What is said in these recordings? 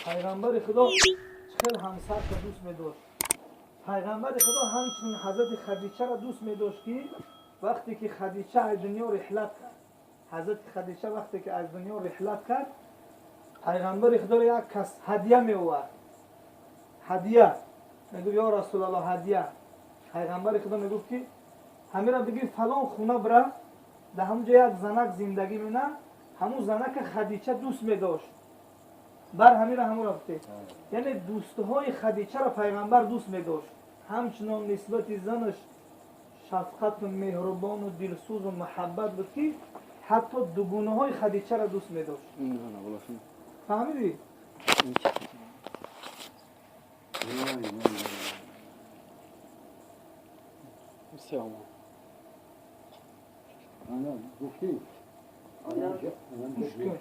Пайғамбари Худо хел ҳамсарша дӯст медошт. Пайғамбари Худо ҳамчунин ҳазрати Хадичаро дӯст медошт, ки вақте ки Хадича аз дунё риҳлат кард, ҳазрати Хадича вақте ки аз дунё риҳлат кард, пайғамбари Худоро як кас ҳадия меовард. Ҳадия мегуфт: ё Расулаллоҳ, ҳадия. Пайғамбари Худо мегуфт, ки ҳамира бигир, фалон хона бира, дар ҳамун ҷо як занак зиндагӣ мена, ҳамун занака Хадича дӯст медошт, бар ҳамира ҳамура гуфте. Яъне дӯстҳои Хадичаро пайғамбар дӯст медошт. Ҳамчунон нисбати занаш шафқату меҳрубону дилсӯзу муҳаббат буд, ки ҳатто дугунаҳои Хадичаро дӯст медошт. Фаҳмидӣ? Гӯш кун,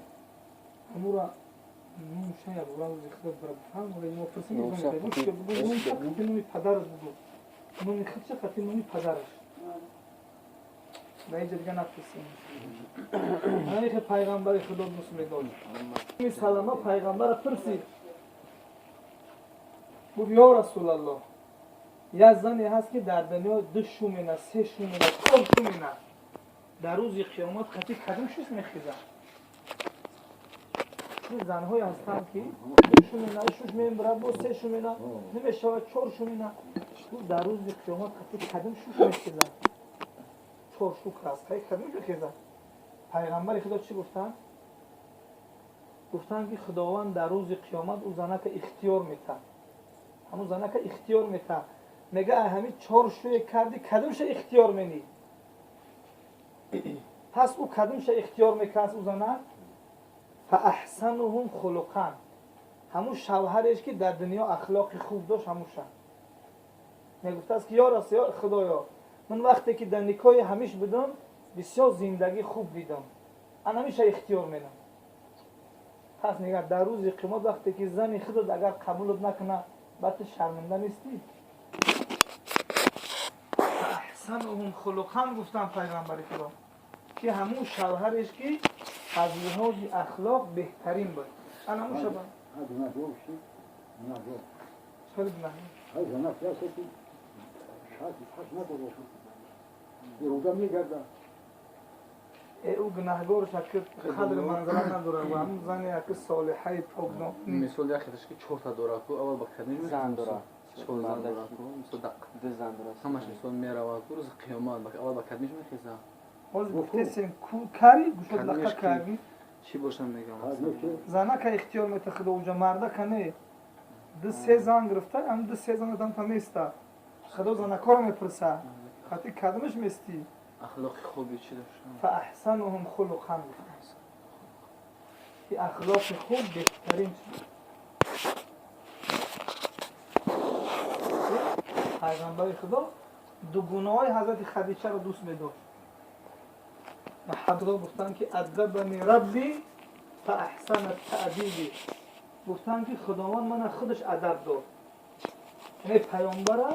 ҳамура нумша як бора рӯзи худо бира бифаҳм. Мо пурсим, нумша қати номи падараш бугу, номи худша қати номи падараш. Ба инҷа дига напурсим. Ҳамихе пайғамбари Худо дӯст медошт. Салама пайғамбара пурсид, гуфт: ё Расулаллоҳ, як зане ҳаст, ки дар дунё ду шу мена, се шу мена, чор шу мена, дар рӯзи қиёмат қати кадом шуш мехезад? Занҳое ҳастанд, ки ду шу мена, шуш мебарад, бо се шу мена намешавад, чор шу мена. Гуфт: дар рӯзи қиёмат қати кадом шуш мехезад? Чор шукр аст, қати кадом мехезад? Пайғамбари Худо чӣ гуфтанд? Гуфтанд, ки Худованд дар рӯзи қиёмат ӯ занака ихтиёр метаҳад, ҳамун занака ихтиёр метаҳад, мега: ҳамин чор шӯе кардӣ, кадомша ихтиёр менӣ? Пас ӯ кадомша ихтиёр мекард ӯ занак? Фаахсануҳум хулуқан, ҳамун шавҳареш, ки дар дунё ахлоқи хуб дошт, ҳамуша. Мегуфтааст, ки ё рас, ё Худоё, ман вақте ки дар никоҳи ҳамиш будам, бисёр зиндагӣ хуб дидам, ан ҳамиша ихтиёр менам. Пас нигар, дар рӯзи қиёмат вақте ки зани худат агар қабулат накунад, баъд ту шарманда нестӣ? Фаахсануҳум хулуқан, гуфтам пайғамбари Худо, ки ҳамун шавҳареш, ки аз лиҳози ахлоқ беҳтарин буд, ан ҳамун шава. Хеле гунаҳ. Занак ясе, ки шаш надорад, беруда мегардад. Ӯ гунаҳгорш аки қадри манзалат надорад ва ҳамун зане аки солиҳаи покно. Мисол, яхеташ ки чорта дорад ку, аввал ба кадом зан дорад? Чор зан дорад ку, мисол, дақ Ду зан дорад. Ҳамаш, мисол, меравад ку, рӯзи қиёмат аввал ба кадомиш мехезад? Ҳозир гуфтесем, кари гӯшод лақа карди. Чӣ бошам, мегам. Занака ихтиёр мета худо уҷа, мардака не. Ду се зан гирифта, ҳам ду се зан одам та места. Худо занакоро мепурса: хати кадомаш местӣ? Ахлоқи хуби чӣ дошта? Фаахсануҳум хулуқан, ки ахлоқи хуб беҳтарин чиз. Пайғамбари Худо дугунаҳои ҳазрати Хадичаро дӯст медошт. Худо гуфтанд, ки аддабани рабби фаахсана таъдиби, гуфтанд, ки Худованд мана худаш адаб дод. Яъне пайғамбара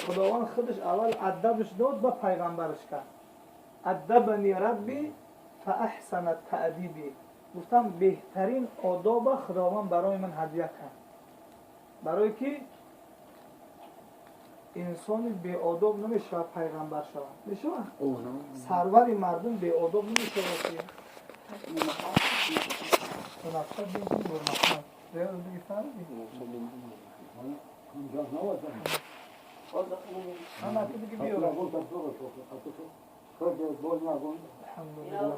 Худованд худаш аввал адабаш дод, ба пайғамбараш кард. Аддабани рабби фаахсана таъдиби, гуфтам, беҳтарин одоба Худованд барои ман ҳадя кард, барое ки инсони беодоб намешавад пайғамбар шавад. Мешавад? Сарвари мардум беодоб намешавад. Ки Нурмаҳмад бинти Нурмаҳмад диги фаҳмидӣ? Ана диги биёр. Алҳамдулиллаҳ.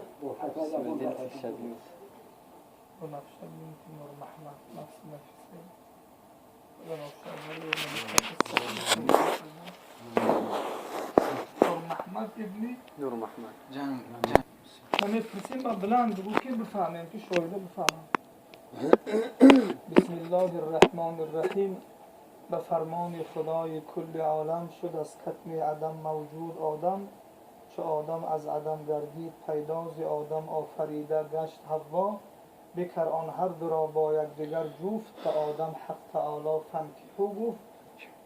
Нафша бинти Нурмаҳмад, нафси нафиса. Нурмаҳмад ибни Нурмаҳмад ҷанг. Ма мепурсем, ма биланд бигӯ, ки бифаҳмем, ки шоҳида бифаҳмам. Бисмиллоҳи рраҳмони рраҳим. Ба фармони Худои кулли олам, шуд аз катми адам мавҷуд одам. Чу одам аз адам гардид пайдо, зи одам офарида гашт Ҳавво. Бикар он ҳар дуро бо якдигар ҷуфт, ба одам Ҳақ таоло фанкиҳу гуфт.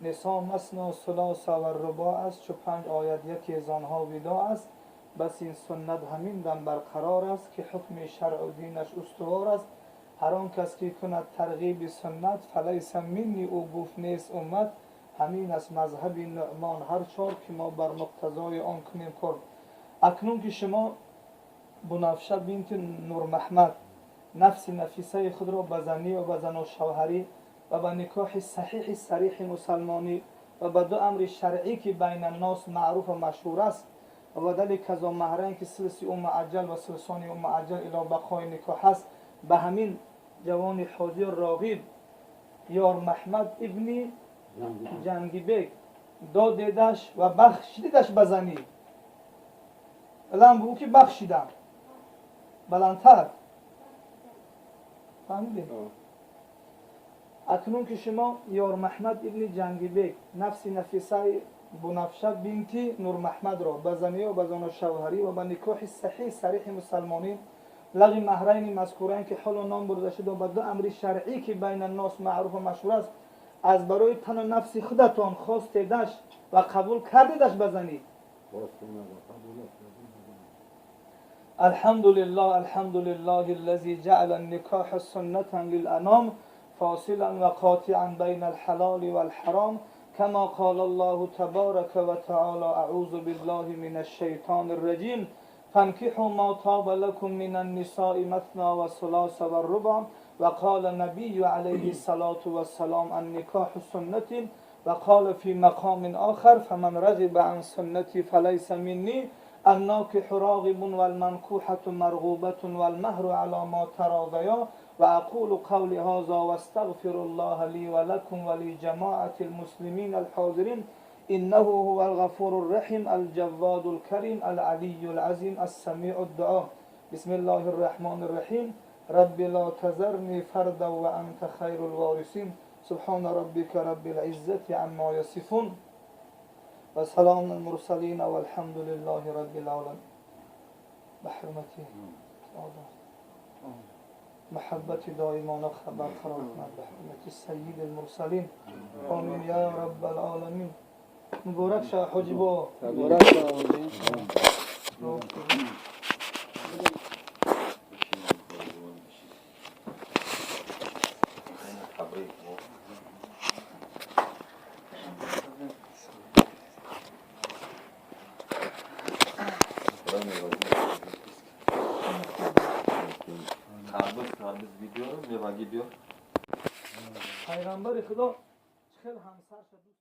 Нисо масно, сулоса ва рубо аст, чу панҷ ояд, яке зонҳо видоъ аст. Бас ин суннат ҳамин дам барқарор аст, ки ҳукми шаръу динаш устувор аст. Ҳар он кас ки кунад тарғиби суннат, фалайса минни, ӯ гуфт нест уммат. Ҳамин аст мазҳаби Нуъмон ҳар чор, ки мо бар муқтазои он кунем кор. Акнун ки шумо Бунафша бинти Нурмаҳмад нафси нафисаи худро ба занӣ ва ба зану шавҳарӣ ва ба никоҳи саҳиҳи сариҳи мусалмонӣ ва ба ду амри шаръӣ, ки байна ннос маъруф ва машҳур аст, ва бадали казо маҳрайн, ки силси ӯ муаҷҷал ва силсони ӯ муаҷҷал ило бақои никоҳ аст, ба ҳамин ҷавони ҳозир Роғиб Ёрмаҳмад ибни Ҷангибек додедаш ва бахшидидаш ба занӣ. Баланд бугӯ, ки бахшидам. Баландтар. Фаҳмидед? Акнун ки шумо Ёрмаҳмад ибни Ҷангибек нафси нафисаи Бунафша бинти Нурмаҳмадро ба занӣ ва ба зану шавҳарӣ ва ба никоҳи саҳиҳ сариҳи мусалмонӣ, лағви маҳрайни мазкурайн, ки ҳоло ном бурда шуд, ва ба ду амри шаръӣ, ки байна ннос маъруф ва машҳур аст, аз барои тану нафси худатон хостедаш ва қабул кардедаш ба занӣ. الحمد لله، الحمد لله الذي جعل النكاح سنة للأنام، فاصلا وقاطعا بين الحلال والحرام، كما قال الله تبارك وتعالى: أعوذ بالله من الشيطان الرجيم، فانكحوا ما طاب لكم من النساء مثنى وثلاث والرباع. وقال النبي عليه الصلاة والسلام: النكاح سنتي. وقال في مقام آخر: فمن رغب عن سنتي فليس مني. الناكح راغب والمنكوحة مرغوبة والمهر على ما تراضيا. وأقول قولي هذا واستغفر الله لي ولكم ولجماعة المسلمين الحاضرين، إنه هو الغفور الرحيم الجواد الكريم العلي العظيم السميع الدعاء. بسم الله الرحمن الرحيم. رب لا تذرني فردا وأنت خير الوارثين. سبحان ربك رب العزة عما يصفون وسلام المرسلين والحمد لله رب العالمين. بحرمة محبت دائمانه برقرار کند، بحرمة سيد المرسلين. آمين يا رب العالمين. مبارک شه حاجی با. مبارک شه حاجی. Пайғамбари Худо хел ҳамсарша дӯст.